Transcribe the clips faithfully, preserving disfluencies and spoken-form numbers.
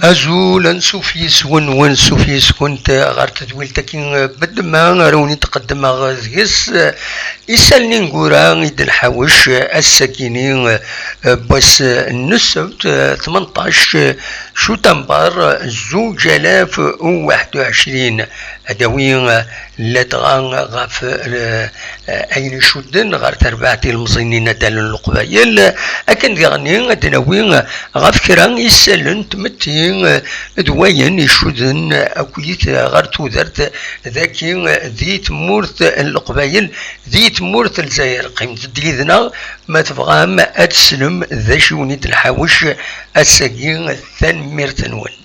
Azul, ansuf yis-wen, wansuf yis-kent ɣer tedwilt-agi n Bedma ara wen-id-qeddmeɣ deg-s isallen ineggura i d-nḥawec ass-agi-ni, n wass n ssebt, tmenṭac cutamber zuǧ alaf u waḥed u ɛecrin. Ad d-awi ladɣa ɣef, eh, ayen icudden ɣer terbaɛt ilemẓi-nni n Adal n Leqbayel. Akken diɣenni ad d-nawi ɣef kra isallen n tmetti, eh, d wayen icudden akkit ɣer tudert daki di tmurt n Leqbayel, di tmurt n Lezzayer. Qqimet-d yid-neɣ ma tebɣam ad tessnem d acu i wen-id-nḥawec ass-agi. Tanemmirt-nwen.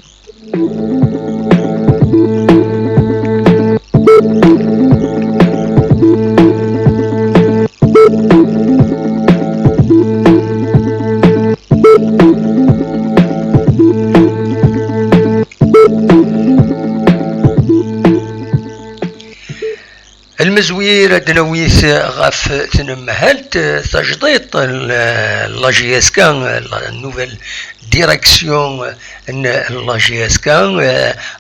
Lmezwir ad d-nawi-t ɣef tnemhalt tajdiṭ n la J S K, la nouvelle direction n la J S K,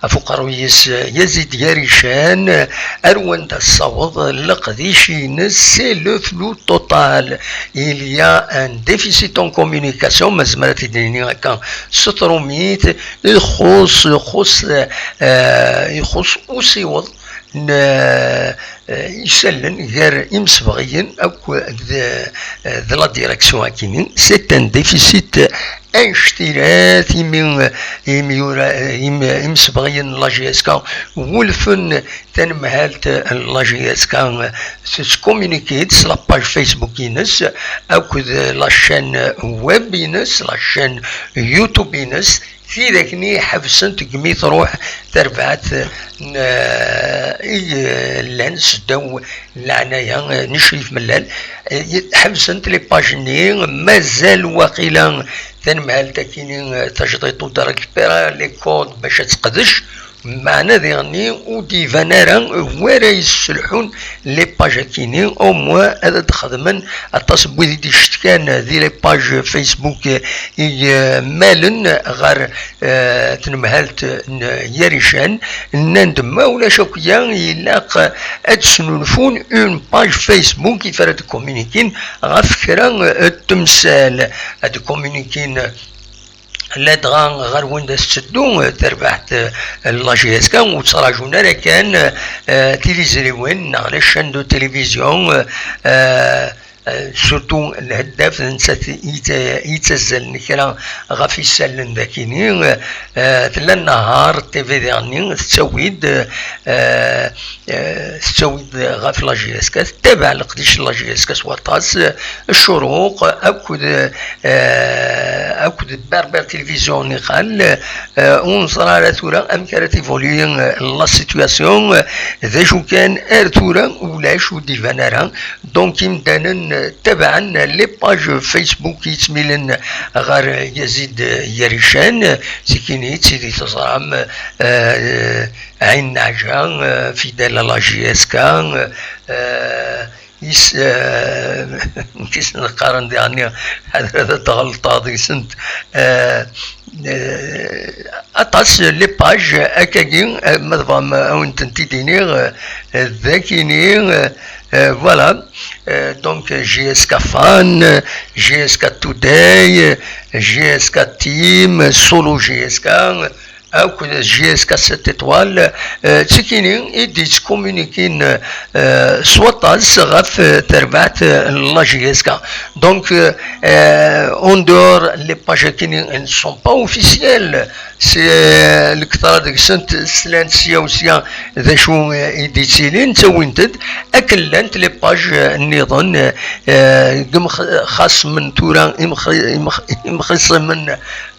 ɣef uqerruy-is Yazid Yarican, ar wanda tessaweḍ leqdic-ines, c'est le flou total. Il y a un déficit en communication, ma nezmer ad t-id-nini akka s trumit, ixuṣ, ixuṣ, eh, ixuṣ usiweḍ n, eh, isallen gar imsebɣiyen akk d, eh, d la direction akini. C'est un déficit anect-ilat imi, imi yura, im-, imsebɣiyen n la J S K wulfen tanemhalt n la J S K, tettcommunique-d s la page Facebook-ines akked la chaîne web-ines, la chaîne YouTube-ines, tidak-nni ḥebsent deg mi truḥ terbaɛt n, eh, i, eh, llan seddaw leɛnaya, eh, n Crif Mellal. Eh, ḥebsent les pages-nni, mazal waqila tanemhalt akini, eh, tajdiṭ ur d-récupérer les codes bac ad teqdec. Meɛna diɣenni ur d-iban ara wara yesselḥun les pages akini, au moins ad d-xedmen aṭas n wid i d-icetkan di les pages Facebook i, eh, malen ɣer, eh, tnemhalt n Yarican, nnan-d ma ulac akya ilaq ad d-snulfun une page Facebook i ara d-communiquin ɣef kra, eh, n temsal, ad d-communiquin ladɣa ɣer wanda tetteddu, eh, terbaɛt, eh, n la J S K, ur ttraǧun ara kan, eh, tilizriwin neɣ les chaînes de télévision, eh, eh, surtout lheddaf d nettat i t-, i yettazzalen kra ɣef isallen dakini, eh, tella Nnehar T V diɣenni tettawi-d, eh, eh, tettawi-d ɣef la J S K, tettabaɛ leqdic n la J S K s waṭas, eh, Ccuruq akked, eh, akked Berber Télévision niqal, eh, ur neẓra ara tura amek ara tivoluyi, eh, la situation, eh, d acu kan ar tura ulac ur d-iban ara. Donc imdanen, eh, tabaɛen les pages Facebook yettmilen ɣer Yazid Yarican, tikini d tid i teẓram, eh, Ɛin Naɛja, eh, Fidèle à la J S K, eh, is, eh, nekk i sen-qqaren diɣenni, ḥader ad tɣelṭeḍ deg-sent. Eh, eh, aṭas les pages akkagi, eh, ma tebɣam ad wen-tent-id-iniɣ, eh, d akini, eh, eh, voilà. Eh, donc, J S K Fan, J S K Today, J S K Team, Solo J S K, akked J S K sept étoiles, eh, d tikini i d-yettcommuniquin, eh, s waṭas ɣef, eh, terbaɛt, eh, n la J S K. Donc, eh, en dehors, les pages akini ne sont pas officielles. C'est, eh, lektra deg-sent slant sya u sya d acu, eh, i d-yettilin, ttawint-d akken llant les pages, eh, nniḍen, eh, eh, deg imx-, xaṣmen tura imx-, imx-, imxiṣimen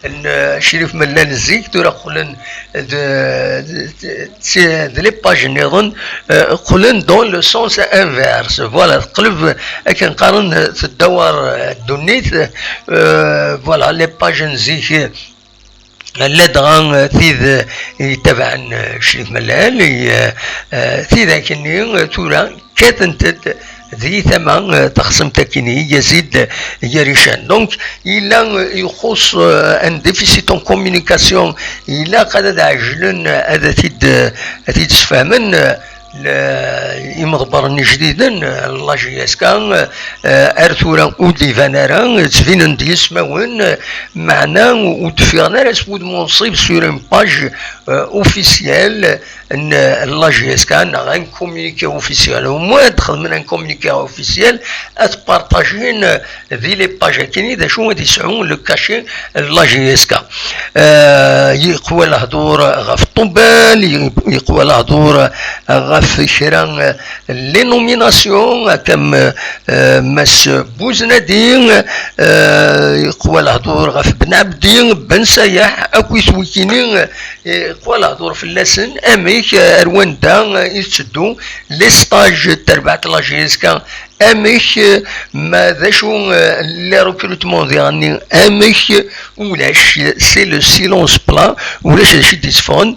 n, eh, Crif Mellal zik, tura qqlen d, d, d, d les pages nniḍen, eh, qqlen dans le sens inverse. Voilà, teqleb akken qqaren, eh, teddawar, eh, ddunit, eh, voilà, les pages n zik, eh, ladɣa, eh, tid, eh, yettabaɛen, eh, Crif Mellal, eh, eh, tidak-nni, eh, tura kkatent-d di tama, eh, taxsemt akkin i Yazid Yarican. Donc, yella, eh, ixuṣṣ, eh, un déficit en communication, ilaq ad, ad ɛejlen, eh, ad t-id, eh, ad t-id-sfehmen, eh, l-, imḍebbren ijdiden, eh, la J S K, eh, ar tura ur d-iban ara, eh, ttbinen-d yismawen, eh, meɛna ur d-ffiɣen ara s wudem unṣib sur une page, eh, officielle, n la J S K neɣ un communiqué officiel. Au moins ad xedmen un communiqué officiel, ad partagen di les pages akkin d acu ad yesɛu le cachet n la J S K. Euh, yeqwa lehdur ɣef Ṭubbal, yeqwa lehdur ɣef kra, euh, les nominations, comme, euh, Mass Bouznadi, euh, yeqwa lehdur ɣef Ben Abdi, Ben Sayaḥ, akkit wikini, yeqwa lehdur fell-asen, amek, euh, ar wanda, euh, i tetteddu les stages n terbaɛt la J S K, amek, euh, ma d acu, euh, les recrutements diɣenni, amek, ulac, c'est le silence plat, ulac d acu i d-yesfɣen.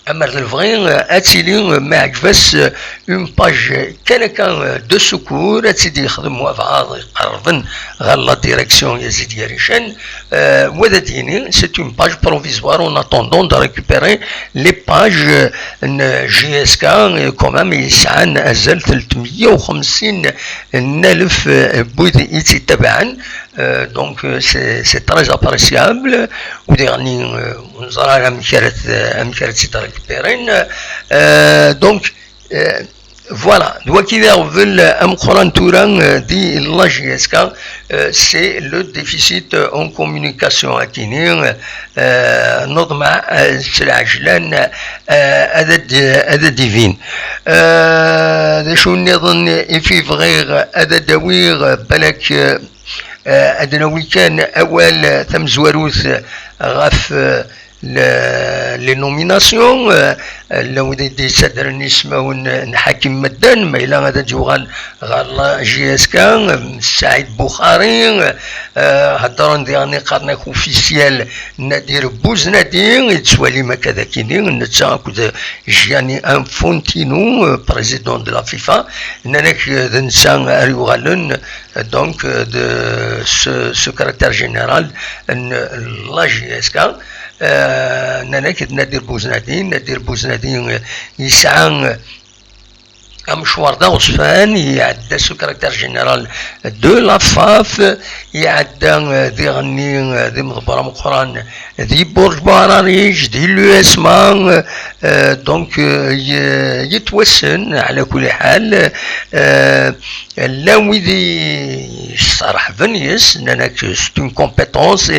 Amer d lebɣi, euh, ad tili, euh, ma iɛǧeb-as, euh, une page kan akka, euh, de secours, ad tt-id-yexdem wabɛaḍ iqerben ɣer la direction Yazid Yarican, euh, wa ad d-yini, c'est une page provisoire en attendant de récupérer les pages, euh, n J S K, euh, quand même, yesɛan azal telt meyya u xemsin n alef, euh, n wid i tt-ittabaɛen. Euh, donc, euh, c'est, c'est très appréciable. Ur diɣni, euh, ur neẓri ara amek ara t-, amek ara tt-id-récupéren. Euh, donc, euh, voilà, d wagi d aɣbel ameqqran tura, euh, di la J S K, euh, c'est le déficit en communication akini, euh, neḍmeɛ, euh, s lɛejlan, euh, ad d-, ad d-ibin. Euh, d acu nniḍen i fi bɣiɣ ad d-awiɣ, balak, euh, euh, ad d-nawi kan awal, euh, tamezwarut, euh, ɣef, euh, le-, les nominations, euh, llan wid i d-yettadren ismawen n Ḥakim Medden, ma yella ad d-yuɣal ɣer la J S K, euh, Saɛid Buxari, euh, heddren diɣen iqernak officiel Nadir Bouznadi, i d-tettwalim akka d akini, netta akked Gianni Infantino, euh, président de la FIFA, nnan-ak, euh, d netta ara yuɣalen, euh, donc, euh, de ce secrétaire général n la J S K, euh, nnan-ak d Nadir Bouznadi, Nadir Bouznadi, euh, yesɛa, euh, amecwar d aɣezfan, iɛedda secrétaire général de la FAF, iɛedda, euh, diɣenni, euh, d imḍebber ameqqran di Burj Buɛrariǧ, di l'U S M A, euh, donc, euh, y-, yettwassen, ɛla kulli ḥal, euh, llan wid i yesserḥben yes, nnan-ak c'est une compétence,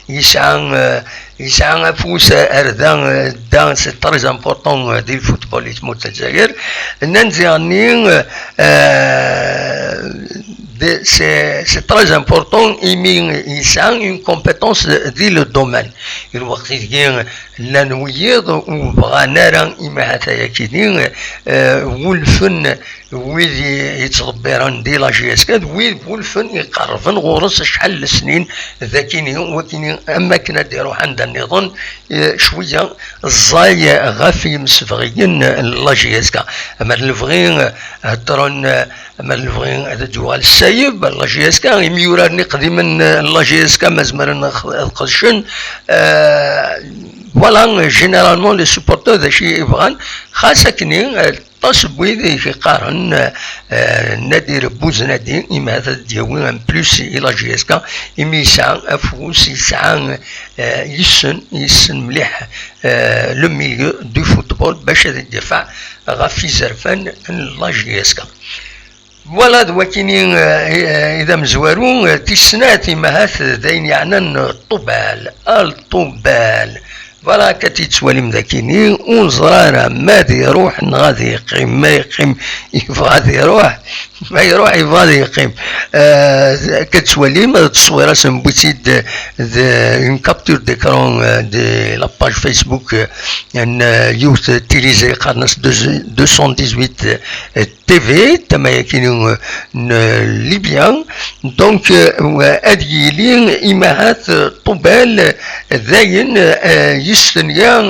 yesɛa, euh, yesɛa afus ar da, euh, da, c'est très important, euh, di le football i tmurt n Lezzayer. Nnan diɣenni, euh, euh, de-, c'est, c'est très important, imi yesɛa une compétence di le domaine. I lweqt ideg llan wiyiḍ ur bɣan ara, imi ahat ayakini, euh, wulfen wid i-, yettḍebbiren di la J S K, d wid wulfen iqerrben ɣur-s acḥal n lesnin, d akini, wakini, am akken ad d-iruḥ anda nniḍen, eh, cwiya ẓẓay ɣef yimsebɣiyen n la J S K. Ama d lebɣi, eh, heddren, eh, ama d lebɣi ad d-yuɣal ssayeb n la J S K, imyuraren iqdimen n la J S K ma zemren ad qedcen, eh, voilà, généralement les supporters d acu i bɣan, xas akkenni, eh, aṭas n wid i k-iqqaren, eh, Nadir Bouznadi, imi ad d-yawi un plus i la J S K, imi yesɛa afus, yesɛa, eh, yessen, yessen mliḥ, eh, le milieu du football bac ad idafeɛ ɣef izerfan n la J S K. Voilà, d wakini, eh, i, i d amezwaru, eh, tis snat, imahat d ayen yeɛnan Ṭubal, al Ṭubal. Voilà, akka tt-id-tettwalim d akini, ur neẓri ara ma ad iruḥ neɣ ad yeqqim, ma yeqqim yebɣa ad iruḥ, ma iruḥ yebɣa ad yeqqim. Euh, akka tt-tettwalim, tteswir-as newwi-tt-id d une capture d'écran, euh, de la page Facebook, euh, n, euh, yiwet tilizi qqaren-as deux cent dix-huit, euh, T V, tama-agi n, n Libya. Donc, euh, ad yili imahat, euh, Ṭubal, Dayen, eh, yestenya,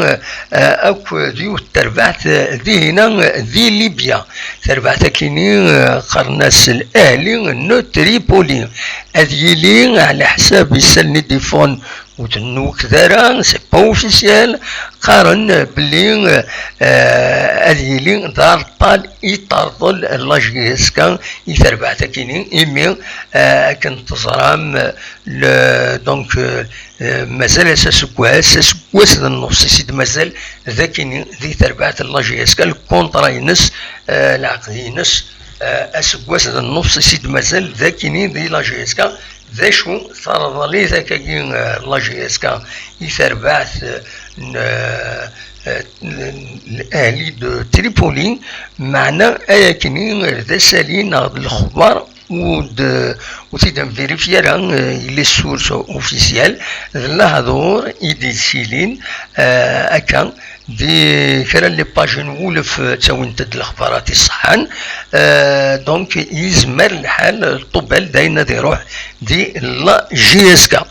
eh, akk d yiwet terbaɛt, eh, dihina, eh, di Libya. Terbaɛt akini, eh, qqaren-as L'Ahli n Tripoli. Ad yili ɛla ḥsab isallen i d-iffɣen ur ten-nwekd ara, c'est pas officiel. Qqaren, eh, belli, eh, eh, ad yili d areṭṭal i terḍel la J S K i terbaɛt akini, imi, eh, akken teẓram, eh, le, donc, eh, eh, mazal-as aseggas, aseggas d nnus i s-id-mazal d akini di terbaɛt n la J S K, lkunṭra-ines, eh, lɛeqd-ines, eh, aseggas d nnus i s-id-mazal d akini di la J S K. D acu terḍel-it akkagi, eh, la J S K i terbaɛt, eh, n, eh, n, n Ahli de Tripoli, meɛna ayakini d asali neɣ d lexbar ur d-, ur t-id-nvirifyi ara, eh, les sources officielles, d lehdur i d-yettilin, eh, akka, di kra n les pages n wulef, eh, ttawint-d lexbarat iṣeḥḥan, eh, donc yezmer lḥal, eh, Ṭubal dayen ad iruḥ di la J S K.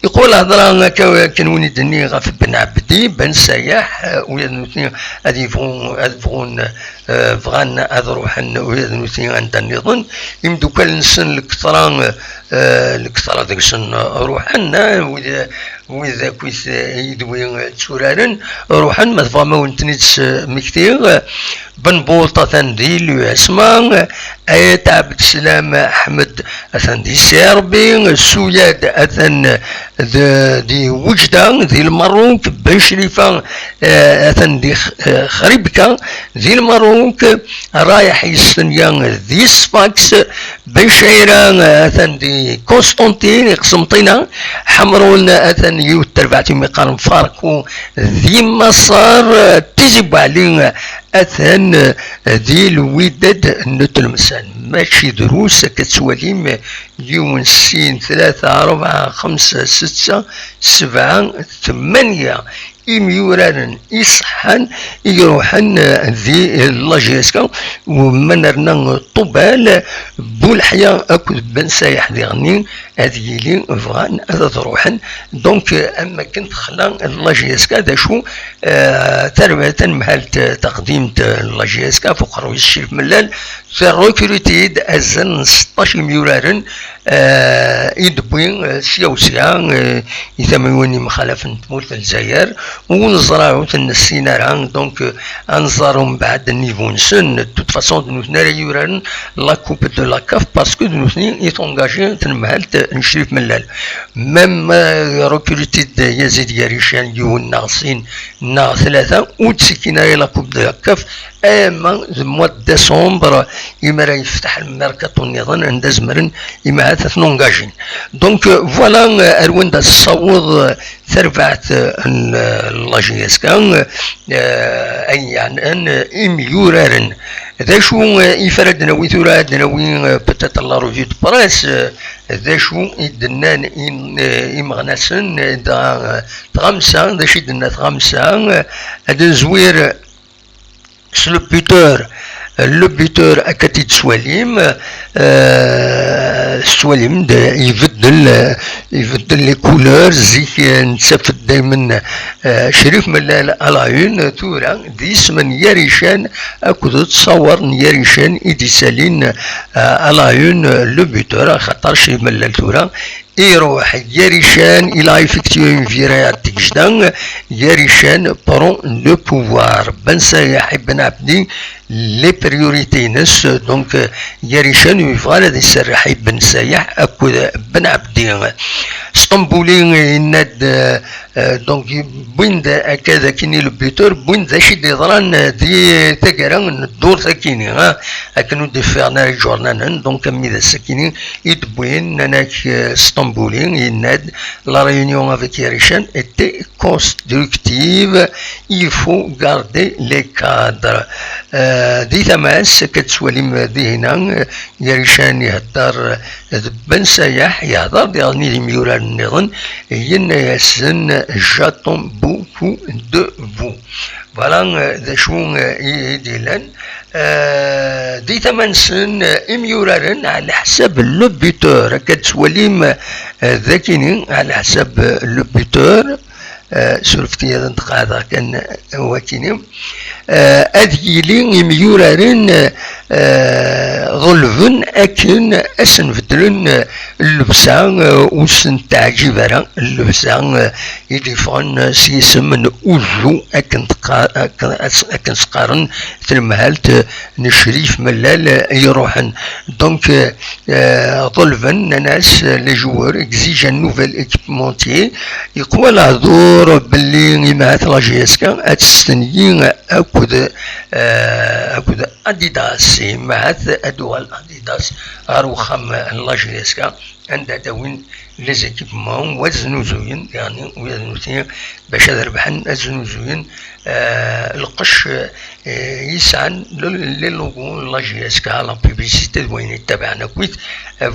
Iqul hḍra akka, akken win i d-nniɣ ɣef Ben Abdi, Ben Sayaḥ, eh, ula d nutni ad yebɣu, ad bɣun, eh, bɣan ad ruḥen ula d nutni anda nniḍen. Imeddukal-nsen lketra, eh, lketra deg-sen ruḥen, eh, wid, wid akkit, eh, yid-wi, eh, tturaren, ruḥen, ma tebɣam ad wen-ten-id-smektiɣ. Ben Buṭ atan di l'U S M A, Ayat Abdeslam Ḥmed atan di Serbie, Suyad atan d-, di Wejda, di Lmerruk, Ben Crifa, eh, atan di X-, eh, Xribka, di Lmerruk, Rayeḥ Yestenya di Sfax, Ben Cɛira, eh, atan di Constantine, i Qsenṭina, Ḥemrun, eh, atan yiwet terbaɛt imi qqaren Farku di Maṣer, eh, Tizi Buɛli, eh, atan, eh, di Lwidad n Tlemsan. Mačči drus, akka tettwalim, eh, yiwen, sin, tlata, rebɛa, xemsa, setta, sebɛa, tmanya imyuraren iṣeḥḥan i iruḥen, eh, di la J S K, u ma nerna Ṭubal, Buleḥya akked Ben Sayaḥ diɣenni ad yili bɣan ad, ad ruḥen. Donc, eh, am akken texla la J S K, d acu, eh, tar-, tanemhalt taqdimt n la J S K ɣef uqerruy-is Crif Mellal, terrekruti-d azal n seṭṭac imyuraren, eh, i d-wwi, eh, sya u sya, eh, i tamiwin imxalafen n tmurt n Lezzayer, ur neẓra ur ten-nessin ara, donc, eh, ad nẓer umbeɛd nnivu-nsen. De toute façon, d nutni ara yuraren la Coupe de la CAF, parce que d nutni i tungaji tnemhalt n Crif Mellal. Même, eh, rekruti-d Yazid Yarican yiwen neɣ sin neɣ tlata, ur d-ttekkin ara i la Coupe de la CAF, ama d mois de décembre, imi ara yefteḥ lmerkaṭu nniḍen, anda zemren imi ahat ad ten-ungajin. Donc, euh, voilà, euh, ar wanda tessaweḍ, euh, terbaɛt, euh, n, euh, la J S K, euh, ayen yeɛnan, euh, imyuraren. D acu, euh, ifa ara d-nawi tura? Ad d-nawi, euh, peut-être la revue de presse, euh, d acu i d-nnan in-, euh, imeɣnasen, euh, dɣa, euh, tɣamsa, d acu i d-tenna tɣamsa, euh, ad nezwir, s le buteur, le buteur akka t-id-tettwalim, euh, tettwalim-d ibeddel, ibeddel les couleurs, zik, euh, nettaf-d daymen, euh, Crif Mellal à la une, tura d isem n Yarican akked ttṣawer n Yarican i d-isalin, euh, à la une, le buteur, axaṭer Crif Mellal tura iruḥ Yarican, il a effectué une virée à Tigejda, Yarican prend le pouvoir. Ben Sayaḥ i Ben Abdi, les priorités-ines, donc, euh, Yarican yebɣa ad iserreḥ i Ben Sayaḥ akked Ben Abdi. Sṭembuli yenna-d, euh, euh, donc, wwin-d akka d akken i le buteur, wwin-d d acu i d-yeḍran, euh, di taggara n ddurt akini, ah, akken ur d-ifiɣen ara iǧurnanen, donc, am d ass akini i d-wwin, nnan-ak, euh, Sṭembuli, yenna-d, la réunion avec Yarican était constructive, il faut garder les cadres. Euh, di tama-s, akka tettwalim dihina, euh, Yarican ihedder d Ben Sayaḥ, ihedder diɣen i d imyuraren nniḍen, yenna-yasen, j'attends beaucoup de vous. Voilà, euh, d acu, euh, i, i d-yellan. Euh, di tama-nsen, euh, imyuraren ɛla ḥsab le buteur, akka tettwalim, euh, d akini, ɛla ḥsab, euh, le buteur. Surfet-iyi ad n-qeɛdeɣ kan wakini. Ad yili imyuraren ḍelben akken ad sen-beddlen llebsa ur sen-teɛǧib ara, llebsa i d-yeffɣen s yisem n uzzu, akken s-qqaren tlemhalt n Crif Mellal i iruḥen. Donc, ḍelben, nnan-as, les joueurs exigent un nouvel équipementier. Yeqwa lehdur belli imahat la J S K ad testenyi akked, akked Adidas. Imahat ad uɣal Adidas ɣer uxxam n la J S K, anda ad awin les équipements, wa znuzuyen, yani, wa znuzuyen, bac ad rebḥen, ad znuzuyen lqecc yesɛan les logos n la J S K, la publicité d wayen yettabaɛen akkit.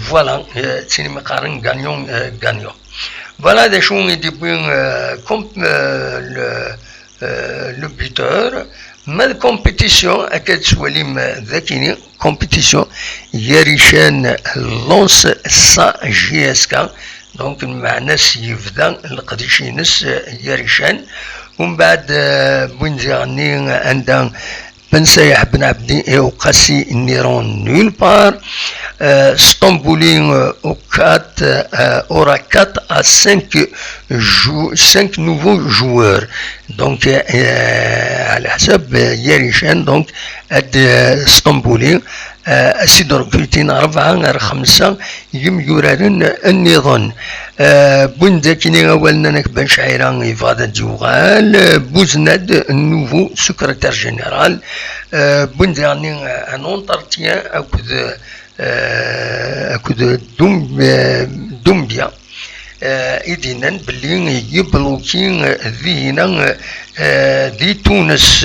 Voilà, d tin umi qqaren gagnant gagnant. Voilà d acu i d-yewwi le buteur. Ma d compétition, akka d-tettwalim d akini, compétition, Yarican lance sa J S K. Donc, lmeɛna-s yebda leqdic-ines Yarican. Umbeɛd, wwin diɣenni anda Ben Sayah Ben Abdi et Okasi n'iront nulle part. Stambouli au quatre aura quatre à cinq, jou cinq nouveaux joueurs. Donc, على حسب Yarican, donc, ad Stambouli ad s-id-rekrutin rebɛa ar xemsa yimyuraren nniḍen. Wwin-d akini awal, nnan-ak Ben Cɛira yebɣa ad d-yuɣal. Buznad, nouveau secrétaire général. Wwin-d diɣenni un entretien akked, akked Doumbia, i d-yennan belli yebluki dihina di Tunes,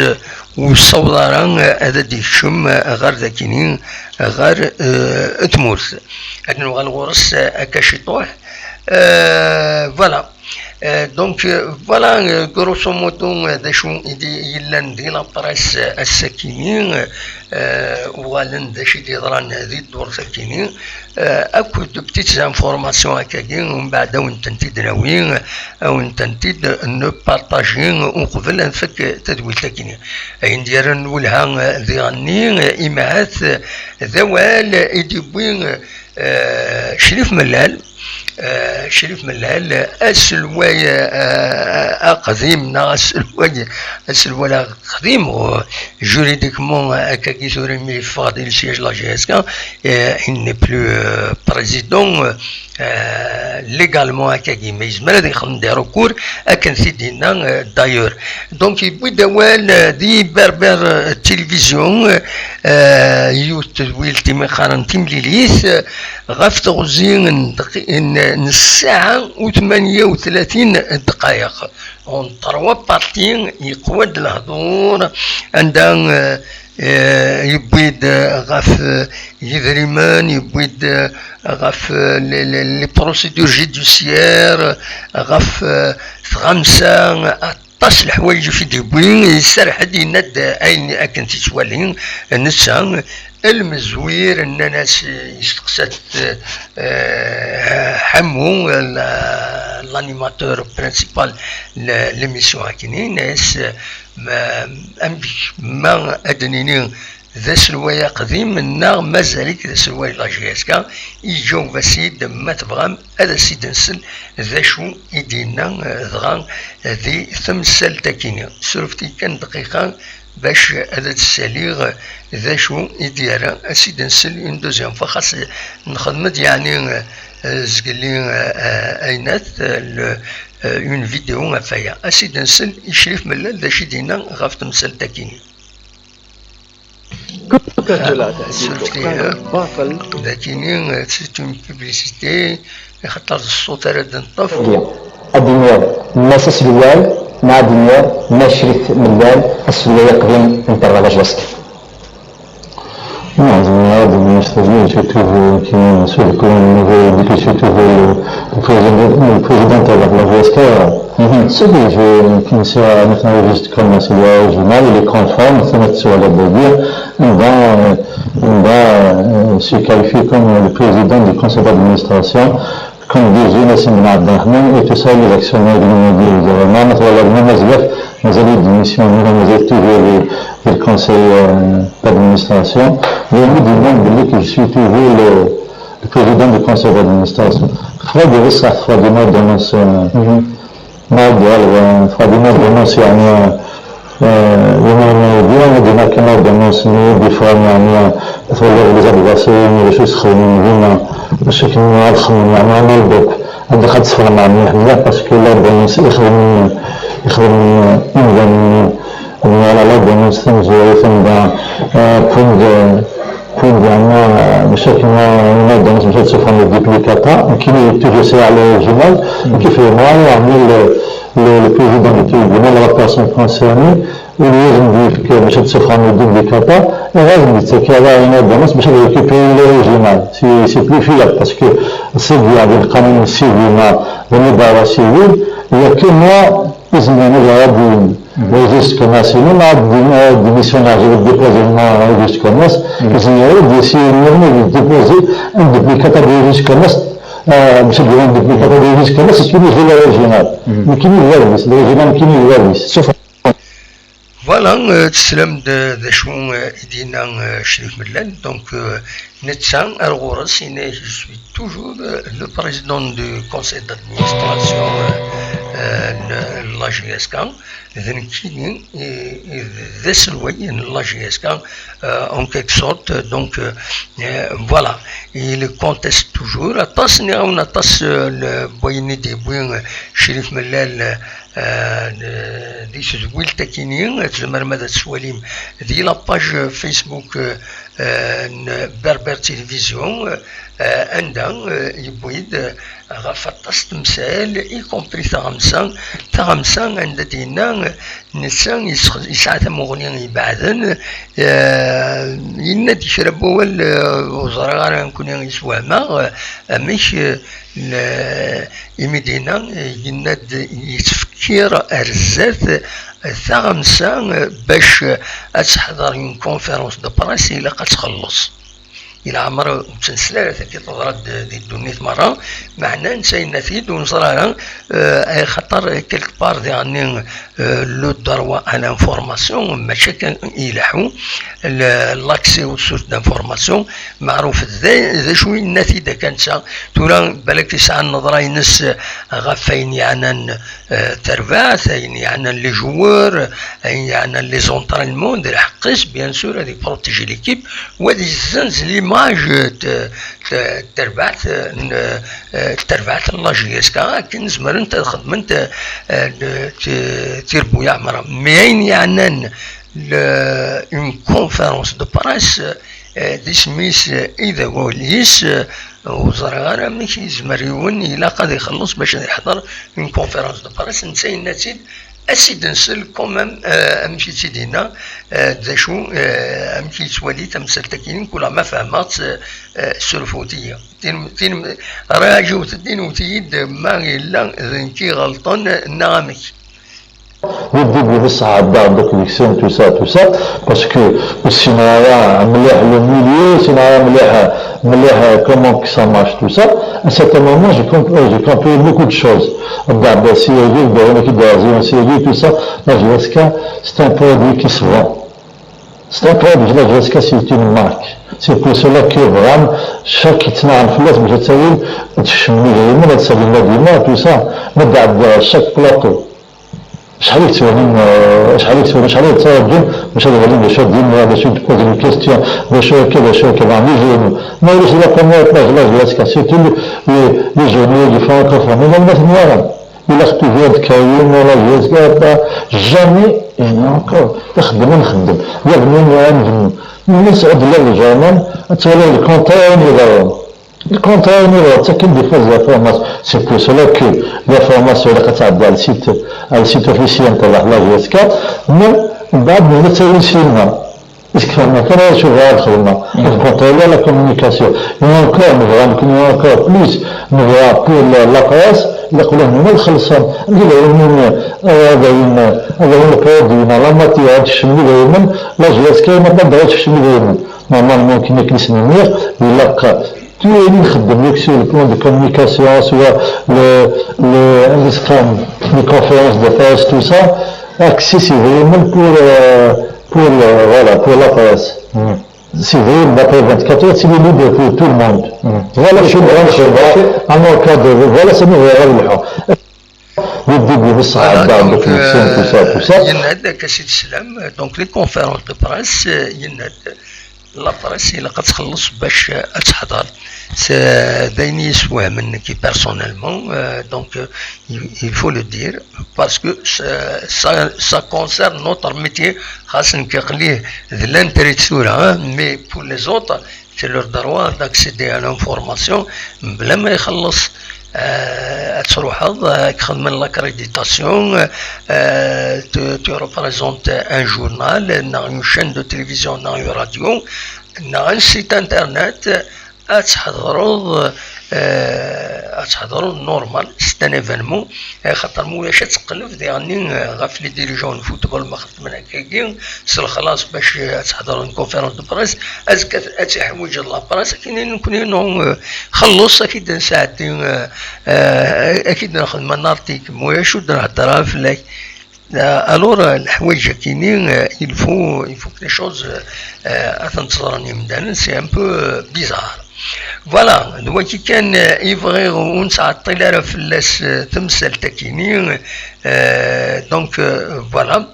ur yessaweḍ ara ad d-yekcem ɣer dakini, ɣer tmurt. Ad nuɣal ɣur-s akka ciṭuḥ. Voilà. Donc, voilà, grosso modo, d acu i d-yellan di la presse ass-akini. Uɣalen d acu i d-yeḍran di ddurt akini, akked de petites informations akkagi, umbeɛd ad wen-tent-id-nawi, ad wen-tent-id-npartaji uqbel ad nfak tadwilt akini. Ayen d-yerran lwelha diɣenni, imahat d awal i d-yewwi Crif Mellal. Crif Mellal, aselway aqdim, neɣ aselway, aselway aqdim, juridiquement, akkagi tura mi yeffeɣ di le siège la J S K, il n'est plus président légalement, akkagi, mais yezmer ad yexdem des recours akken t-id-yenna, d'ailleurs. Donc, yewwi-d awal di Berbère Télévision, yiwet tedwilt imi qqaren timlilit, ɣef teɣzi n dqi-, n, n ssaɛa u tmanya u tlatin ddqayeq. En trois parties, yeqwa-d lehdur anda, eh, yewwi-d ɣef, eh, yidrimen, yewwi-d, eh, ɣef, eh, les, les, les procédures judiciaires, ɣef, eh, tɣamsa, aṭas leḥwayeǧ i d-yewwi, iserreḥ-d, yenna-d ayen akken tettwali netta. Lmezwir, nnan-as, yesteqsa-t, eh, Ḥammu, la-, l'animateur principal n l'émission akini, yenna-as, ma, amek ma ad d-nini d aselway aqdim neɣ mazal-ik d aselway n la J S K? Iǧaweb-as-id, ma tebɣam ad as-id-nsel d acu i d-yenna, eh, dɣa, eh, di temsalt akini. Surfet-iyi kan dqiqa bac ad d-ssaliɣ d acu i d-yerra, ad s-id-nsel une deuxième fois, xas nxedm-d, yeɛni, eh, zgelli, eh, eh, aynat, eh, le, eh, une vidéo ɣef waya. Ad s-id-nsel i Crif Mellal d acu i d-yenna ɣef temsalt-agi. Surfet-iyi, eh, d akini, eh, c'est une publicité, axaṭer d ṣṣut ara d-neṭṭef. Ad d-iniɣ Mass Aselway, neɣ ad d-iniɣ Mass Crif Mellal, aselway aqdim n Terra Lajwask. Non, ad d-iniɣ surtout, euh, qui, surtout le nouveau député, surtout le, le président, le président de la J S K. Mhm. Ce que je, qui me sera maintenant juste comme Aselway, je, il est conforme, c'est notre sur la Belgique. On va, euh, on va, euh, se qualifier comme le président du conseil d'administration. Comme disait Nassim Ben Abdelrahman, et tout ça, les actionnaires du Mondi, ils avaient même trois la même S D F, mais elle est démissionnaire, mais elle est toujours le, le conseil euh, d'administration. Et on me demande de dire que je suis toujours le, le président du conseil d'administration. Fred, il ça, Fred, il m'a donné ce, ما ديال فادينا دونونس يعني يوم ديما ديما كما دونونس دي فام يعني تولي لي زادفاسيون ولا شي سخونين ديما باش كنا نخمم يعني انا البوك عندي خد صفر مع مليح مليح باسكو لا دونونس يخدم يخدم اون يعني على لا دونونس تنزوي تنبا بوند كون زعما مشاكل ما ما دامش مشات سوفا من ديبليكاتا كاين توجور سي على الجمال كيف ما يعني le président du tribunal la personne concernée اللي لازم يدير مشات سوفا من ديبليكاتا لازم يتكي على عينه دامس باش يريكوبيري لو ريجينال سي سي بلي فياب باسكو سي بيان القانون السيفي ما لو دعوه سيفيل هي كيما لازم انا غادي ريجيست كوميرس الا ما عاد ديميسيون عجب ديبوزي ما ريجيست كوميرس كيسميو ديسي نورمال ديبوزي ان دوبليكاتا دو ريجيست كوميرس باش نديرو ان دوبليكاتا دو ريجيست كوميرس كيما يجي لو ريجينال ما كاينش فيربيس لو ريجينال ما كاينش فيربيس سوف Voilà, euh, teslam d d acu euh, i d-yenna euh, Crif Mellal. Donc, euh, netta ar ɣur-s yenna-yak, je suis toujours euh, le président du conseil d'administration euh, euh, n la G S K. D nekkini i d aselway n la G S K, euh, en quelque sorte. Donc, euh, euh, voilà, il conteste toujours. Aṭas, nniɣ-awen aṭas euh, n wayen i d-yewwi euh, Crif Mellal. Di tedwilt-akini tzemrem ad tt-twalim di la page Facebook n Berber Télévision, anda yewwi-d ɣef aṭas temsal, y compris taɣamsa, taɣamsa anda d-yenna netta yesɛa tamuɣli ibeɛden, yenna-d kra n wawal ur ẓriɣ ara nekkni yeswehmeɣ amek Imi d-yenna, yenna-d yettfekkir ar zdat taɣamsa bac ad teḥḍer une conférence de presse ilaq ad txelleṣ. I leɛmer ur tt-nesla ara, tagi teḍra-d di ddunit merra, meɛna netta yenna-t-id ur neẓri ara, axaṭer quelque part diɣenni le droit à l'information mačči kan i ileḥḥu, l'accès aux sources d'information, Meɛruf d acu yenna-t-id akka netta. Tura balak yesɛa nneḍra-ines ɣef wayen yeɛnan tarbaɛt, ayen yeɛnan les joueurs, ayen yeɛnan les entraînements, d lḥeqq-is bien sûr ad iprotégé l'équipe, u ad yezzenz l'image n terbaɛt n terbaɛt n la J S K akken zemrent ad xedment tirebbuyaɛ merra. Mais ayen yeɛnan une conférence de presse d isem-is i d awal-is, ur ẓriɣ ara amek yezmer yiwen ilaq ad ixelleṣ bac ad iḥḍer une conférence de presse, netta yenna-tt-id ad tt-id-nsel quand même amek i tt-id-yenna, d acu, amek i yettwali tamsalt-agi, kul ma fehmeɣ-tt, ssurfut-iyi. Rajiwet-d, inwet-iyi-d ma yella d nekk iɣelṭen neɣ amek. Di début d ṣṣeḥ ɛeddaɣ-d akk deg-sen tout ça tout ça parce que ur ssineɣ ara mliḥ le milieu, ur ssineɣ ara mliḥ mliḥ comment que ça marche tout ça. À un certain moment j'ai compris beaucoup de choses. Abdel Abbas yagi, Ibrahim Kidarazi yagi tout ça, la J S K c'est un produit qui se vend. C'est un produit, la J S K c'est une marque. C'est pour cela que vraiment chaque yettnaɣen fell-as bac ad tawim ad tecmem idrimen, ad tawim la dima tout ça. Ma d-ɛedda chaque plateau. Acḥal i yettwanin, acḥal i yettwanin, acḥal i yettṛaǧun bac ad ɣlin d acu ad d-yini, d acu i d-poser une question, d acu akka, d acu akka, daɣen les journaux. Ma ulac la première page la J S K, surtout les journaux francophones, ula ma ten-waɣen. Ilaq toujours ad d-kawin la J S K, jamais, et encore, ixeddem ad nxeddem, yernu ad nbennu. Nella nesɛu-d la le journal, ad twaliḍ le contraire n iḍarren. Le contraire n iḍarren, ttaken des fausses informations. C'est pour cela que l'information ilaq ad tɛeddi ar le site, ar le site officiel n la J S K, mais mbeɛd nella ttawin syenna. Iskefren kan ara cubaɣ ad xedmeɣ, ad contrôler la communication. Et encore, nebɣa nekkni encore plus, nebɣa pour la presse, ilaq ula d nutni ad xellṣen. Amek ad awin, ad awin, ad awin le produit neɣ la matière, ad tekcem idrimen, la J S K ma tebɣa ad tekcem idrimen. Normalement, akken akken i s-nniɣ, ilaq Tout est libre, donc sur le plan de communication, soit le, le, le scrum, les conférences de presse, tout ça, accessible pour, euh, pour, euh, voilà, pour la presse. C'est vrai, d'après vingt-quatre heures, c'est libre pour tout le monde. Voilà, je suis en cadre, voilà, c'est nous, voilà, le début, ça, voilà, donc, tout ça, tout ça. Yenna-d akka si teslam, donc les conférences de presse, yenna-d la presse ilaq ad txelleṣ bac ad teḥḍer. C'est d ayen i yi-yesswehmen nekki personnellement, euh, donc, euh, il, il faut le dire, parce que ça, ça, ça concerne notre métier, xas nekk aql-i d l'intérêt tura, hein, mais pour les autres, c'est leur droit d'accéder à l'information, mebla ma ixelleṣ. Euh, ad truḥeḍ, euh, ad xedmen l'accréditation, euh, tu, tu représentes un journal, neɣ une chaîne de télévision, neɣ une radio, neɣ un site internet, ad tḥedreḍ, euh, ad tḥedreḍ normal, c'est un événement, euh, xaṭer ma ulac ad teqleb diɣenni, euh, ɣef les dirigeants n football ma xedmen akkagi, s lexlaṣ bac, euh, ad tḥedreḍ une conférence de presse, azekka ad tiḥwiǧeḍ la presse, akken i nekni, non, euh, xelleṣ, ad k-id-nesɛeddi, euh, euh, ad k-id-nexdem un article, ma ulac ur d-nhedder ara fell-ak. Euh, alors, euh, leḥwayeǧ-akini, euh, il faut, il faut que les choses, euh, euh, ad tent-ẓren yimdanen, c'est un peu, euh, bizarre. Voilà, d wagi kan, euh, i bɣiɣ ur nettɛeṭṭil ara fell-as, euh, temsalt-akini, euh, donc, euh, voilà.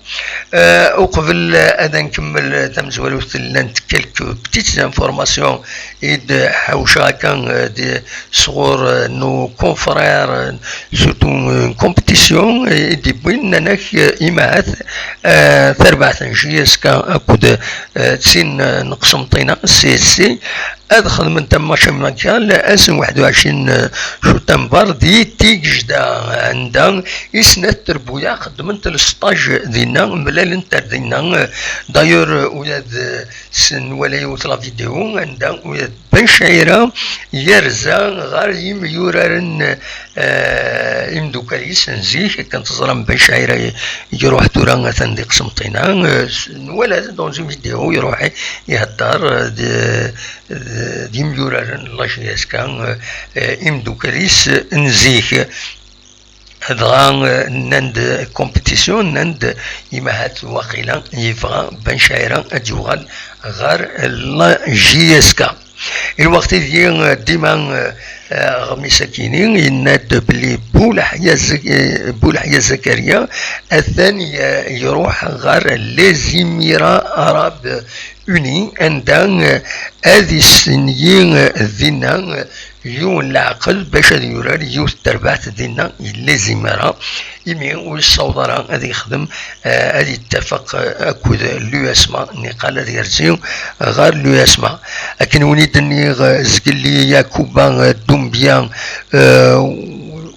Euh, uqbel, euh, ad nkemmel tamezwarut, llant quelques petites informations i d-ḥawceɣ akka, euh, di, sɣur, euh, nos confrères, euh, surtout, euh, une compétition, euh, i d-yewwin, nnan-ak, euh, imahat, euh, tarbaɛt n J S K akked, euh, tin, euh, n Qsenṭina, C S C, ad xedment un match amical ass n waḥed u ɛecrin, euh, septembre di Tigejda, anda i snat terbuyaɛ xeddment le stage dinna, mlalent ar dinna, euh, d'ailleurs, euh, ula d, euh, s-, nwala yiwet la vidéo, anda ula d Ben Cɛira yerza ɣer yimyuraren, eh, imdukal-is n zik, akken teẓram Ben Cɛira i-, iruḥ tura atan di Qsenṭina, eh, s-, nwala dans une vidéo iruḥ ihedder, eh, d, d, d yimyuraren n la J S K, eh, imdukal-is n zik. Dɣa, eh, nnan-d compétition, nnan-d imahat waqila yebɣa Ben Cɛira ad yuɣal ɣer la J S K. I lweqt-agi, eh, dima, eh, eh, aɣmis-akini yenna-d belli Bulaḥya Zek-, eh, Bulaḥya Zakaria atan, eh, iruḥ ɣer les Émirats Arabes Unis, anda, eh, ad istenyi, eh, dinna, eh, yiwen leɛqel bac ad yurar yiwet n terbaɛt dinna i les Émirats, imi ur yessaweḍ ara ad yexdem, eh, ad yettafaq, eh, akked l'U S M A, niqal ad yerzi ɣer l'U S M A. Akken win i d-nniɣ, eh, zgelli Yakuba, eh, Doumbia, eh,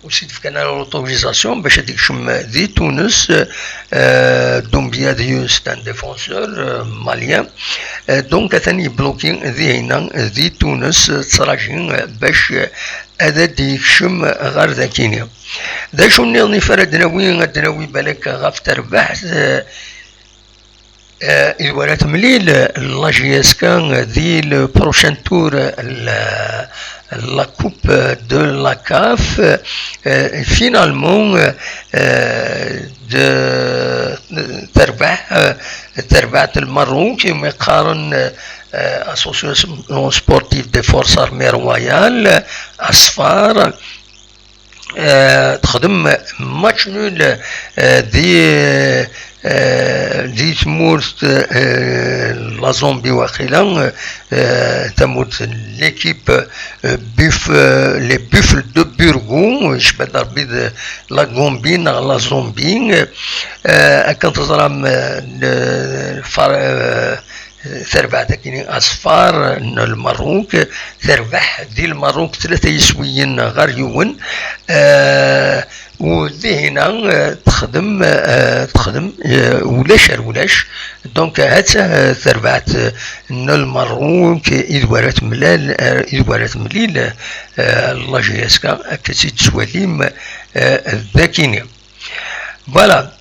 ur s-id-fkan ara l'autorisation bac ad yekcem di Tunes. Euh, Doumbia d, c'est un défenseur, euh, malien. Euh, donc, atan yebloki dinna di Tunes, euh, ttṛajin, euh, bac, euh, ad d-yekcem ɣer dakini. D acu nniḍen i ara d-nawi? Ad d-nawi balak ɣef terbaɛt, euh, euh, i d wara temlil, euh, la J S K, euh, di le prochain tour, euh, la, la Coupe de la CAF. Euh, finalement, euh, euh, de, terbaɛt, euh, terbaɛt n Lmerruk, imi qqaren, euh, euh, Association Sportive des Forces Armées Royales, ASFAR, euh, texdem match nul, euh, di, euh, di tmurt, euh, la Zambie waqila, euh, tamurt n l'équipe, euh, Buff-, euh, les Buffles de Burgos, euh, jbad Rebbi d la Gambie neɣ la Zambie, euh, akken teẓram, euh, le, far-, euh, terbaɛt akini ASFAR n Lmerruk, terbeḥ di Lmerruk tlata yiswiyen ɣer yiwen, eh, u dihina, eh, texdem, eh, texdem, eh, ulac ar ulac. Donc, hatta, eh, terbaɛt, eh, n Lmerruk, eh, i d wara temlal, eh, i d wara temlil, eh, la J S K, akka tt-id-tettwalim, eh, dakini. Voilà.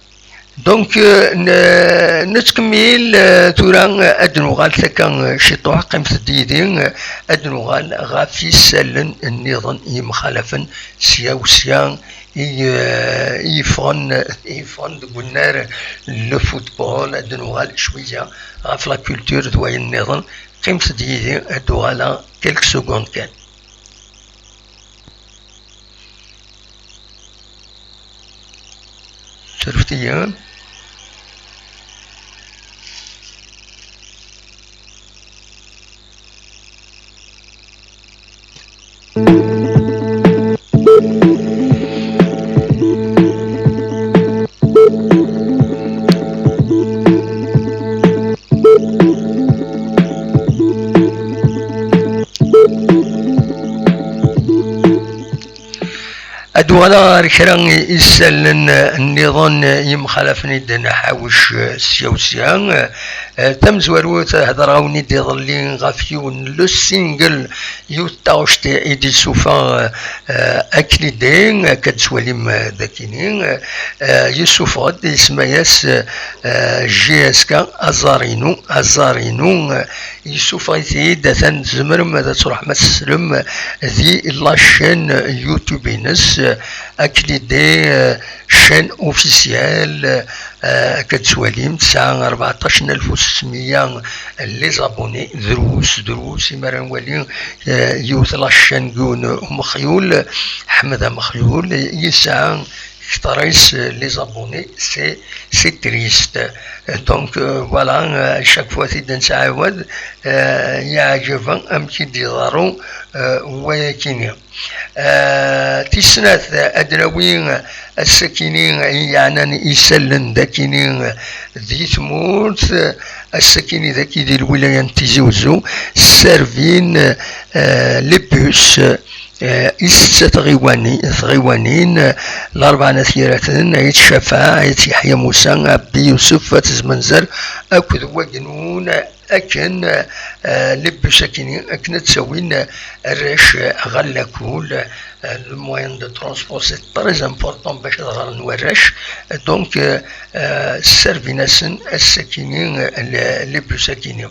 Donc, euh, n- nettkemmil, euh, tura, euh, ad nuɣal takka, euh, ciṭuḥ, qqimet-d yid-i, euh, ad nuɣal ɣef isallen nniḍen yemxalafen sya u sya i, euh, i yeffɣen, i yeffɣen deg unnar n le football, ad nuɣal cwiya ɣef la culture d wayen nniḍen. Qqimet-d yid-i, ad uɣaleɣ quelques secondes kan. Surfet-iyi. Ad uɣaleɣ ɣer kra n isallen nniḍen yemxalafen i d-nḥawec sya u sya. Eh, tamezwarut, hedreɣ-awen-id iḍelli ɣef yiwen n le single, yiwet n taɣect i d-yessufeɣ, eh, Aklide, akka d-tettwalim, eh, dakini. Eh, yessufeɣ-d, isemma-yas, eh, J S K, aẓar-inu, aẓar-inu. Eh, yessufeɣ-it-id, atan tzemrem ad truḥem ad teslem di la chaîne YouTube-ines, eh, Aklide, eh, chaîne officielle, eh, akka d-tettwalim, tesɛa rbeɛṭac n alef u sesmeyya les abonnés, drus, drus, imi ara nwali, eh, yiwet la chaîne n yiwen umexyul, Ḥmed Amexyul, yesɛa kter-is, eh, les abonnés, c'est, c'est triste. Donc, euh, voilà, euh, chaque fois i d-nettɛawad, euh, yeɛjeb amek i d-iḍerru, euh, wayakini. Eh, tis snat, ad nawi, eh, ass-akini i yeɛnan isallen dakini, eh, di tmurt, eh, ass-akini daki di lwilaya n Tizi Uzzu, sservin, eh, les bus, eh, i setta tɣiwani-, tɣiwanin, eh, Larebɛa n At Yiraten, Ayt Cafaɛ, Ayt Yeḥya Musa, Ɛebdi Yusef, At Zmenzer, akked Wagnun, akken, eh, les bus akini, akken ad ttawin, eh, arrac, eh, ɣer lakul, eh, le moyen de transport, c'est très important bac ad ɣren warrac. Donc, eh, eh, sservin-asen ass-akini, eh, le-, les bus akini.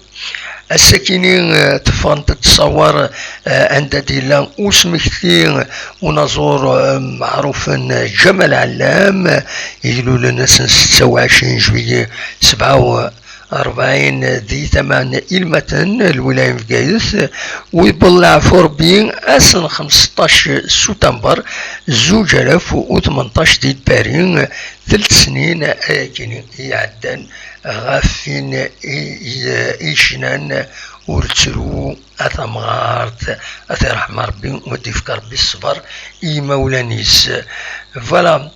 Ass-akini, eh, teffɣent-d ṣṣawar, eh, anda d-yella usmekti, eh, unaẓur, eh, meɛrufen, eh, Ǧamal Ɛellam, eh, yeglulen ass n setta u ɛecrin juillet, sebɛa u rebɛin di tama n Ilmaten, lwilaya n Bgayet, u yewweḍ leɛfu Rebbi ass n xemseṭṭac sutamber zuǧ alaf u tmenṭac di Paris, telt snin ayakini iɛeddan, ɣef win i, i, i yecnan ur ttru a tamɣart, a t-iṛḥem Ṛebbi, u ad d-ifk Ṛebbi ṣṣber i yimawlan-is. Voilà,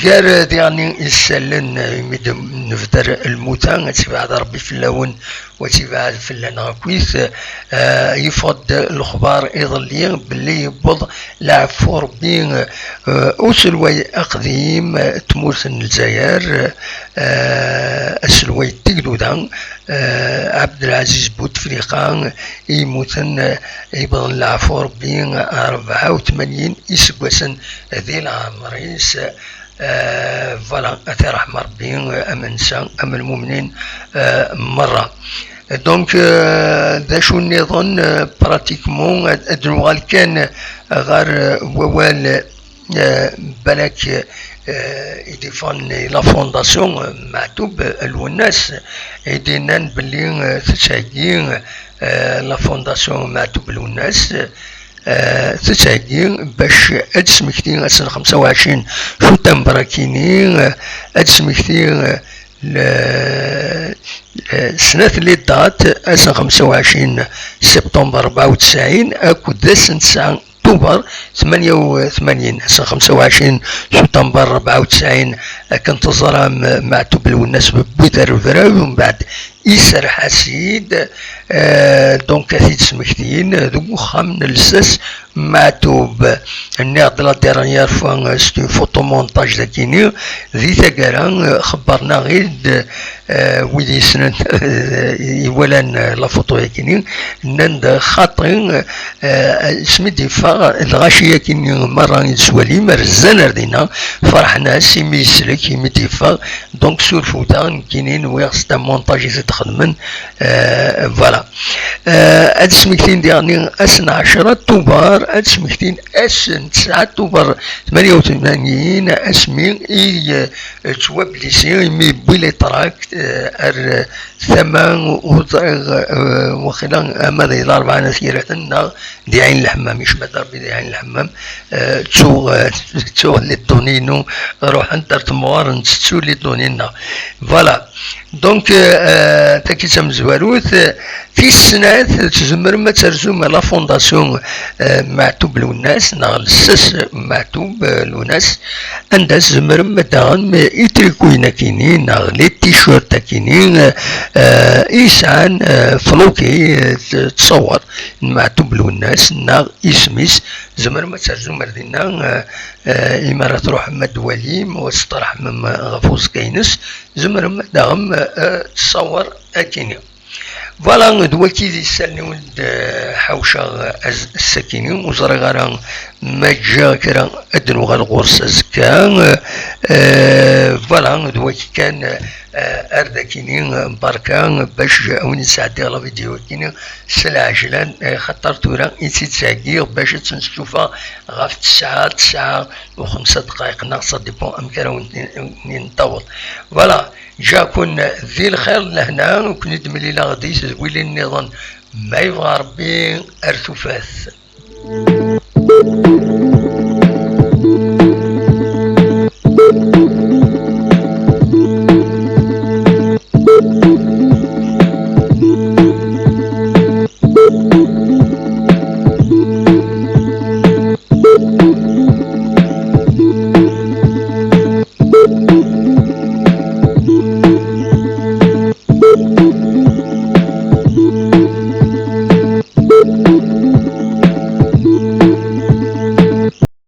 gar diɣen isallen, imi d-, nebder lmuta, ad tibɛed Ṛebbi fell-awen, u ad tibɛed fell-aneɣ akkit. Eh, yeffeɣ-d lexbar iḍelli belli yewweḍ leɛfu Ṛebbi, eh, uselway aqdim, eh, tmurt n Lezzayer, eh, aselway n Tegduda, eh, Ɛebdelɛaziz Butefliqa, i yemmuten, eh, yewweḍen leɛfu Ṛebbi, rebɛa u tmanyin iseggasen di leɛmer-is. Eh, voilà, a t-iṛḥem Ṛebbi, eh, am netta, am lmumnin, eh, merra. Donc, eh, d acu nniḍen, eh, pratiquement, ad, ad nuɣal kan ɣer, eh, wawal, eh, balak, eh, i d-ifan la fondation, eh, Meɛtub Lwennas, i d-yennan belli, eh, tettheggi, eh, la fondation Meɛtub Lwennas, eh, tettheggi bac ad d-tesmekti ass n xemsa u ɛecrin sutamber akini, eh, ad d-tesmekti, eh, le, le, snat les dates, ass n xemsa u ɛecrin septembre rebɛa u tesɛin akked ass n tesɛa tuber tmanya u tmanyin, ass n xemsa u ɛecrin sutamber rebɛa u tesɛin, akken teẓram, Meɛtub Lwennas wwi-d rrebrab, mbeɛd iserreḥ-as-id, euh, donc ad t-id-smektin deg uxxam n lsas Meɛtub. Nniɣ-d la dernière fois, euh, c'est un photomontage d akini, di taggara, euh, xebbren-aɣ-id, euh, wid yessnen, euh, iwalan, euh, la photo-yakini, nnan-d xaṭi, euh, asmi d-yeffeɣ, lɣaci-yakini merra i d-swalim, rzan ar dinna, ferḥen-as imi yeslek, imi d-yeffeɣ, donc surfew-aɣ nekkini, nwiɣ c'est un montage i t-id-xedmen, euh, voilà. Euh, ad smektin diɣen ass n ɛecra Tubeṛ, ad smektin ass n tesɛa Tubeṛ tmanya u tmanyin, asmi i, euh, ttwablisi, imi yewwi les tracts, euh, ar, euh, tama, ur ẓriɣ, euh, waqila ama d larebɛa n At Yiraten neɣ di Ɛin Lḥemmam, yecba-d Rebbi di Ɛin Lḥemmam, euh, ttuɣ, euh, ttuɣ les données-inu ruḥent ar temɣer, nettettu les données-nneɣ. Voilà. Donc, euh, euh, tagi d tamezwarut, euh, tis snat, tzemrem ad terzum la fondation, euh, Meɛtub Lwennas, neɣ lsas Meɛtub, euh, Lwennas, anda tzemrem ad taɣem itrikuyen akini, neɣ les t-shirts akini, euh, euh, yesɛan, euh, floqué, euh, ttṣawer n Meɛtub Lwennas, neɣ isem-is, tzemrem ad terzum ar dinna, euh, euh, imi ara truḥem ad d-twalim, u ad testeṛḥmem ɣef uẓekka-ines, tzemrem ad taɣem, euh, ttṣawer akini. Voilà, d waki d isallen-iw d, eh, ḥawceɣ, eh, az-, ass-akini, ur ẓriɣ ara ma ǧǧiɣ kra ad d-nuɣal ɣur-s azekka. Eh, voilà, d waki kan, eh, ar d akini, eh, berka, bac a wen-d-sɛeddiɣ la vidéo-akini s lɛejlan, eh, xaṭer tura i tt-id-ttɛeggiɣ bac ad tt-nestufeɣ ɣef tesɛa, tesɛa u xemsa ddqayeq, neɣ ça dépend amek ara wen-, wen-, wen-, taweḍ. Voilà. Ǧǧiɣ-ken di lxir d lehna, u ken-id-mlileɣ di tedwilin nniḍen, ma yebɣa Rebbi, ar tufat.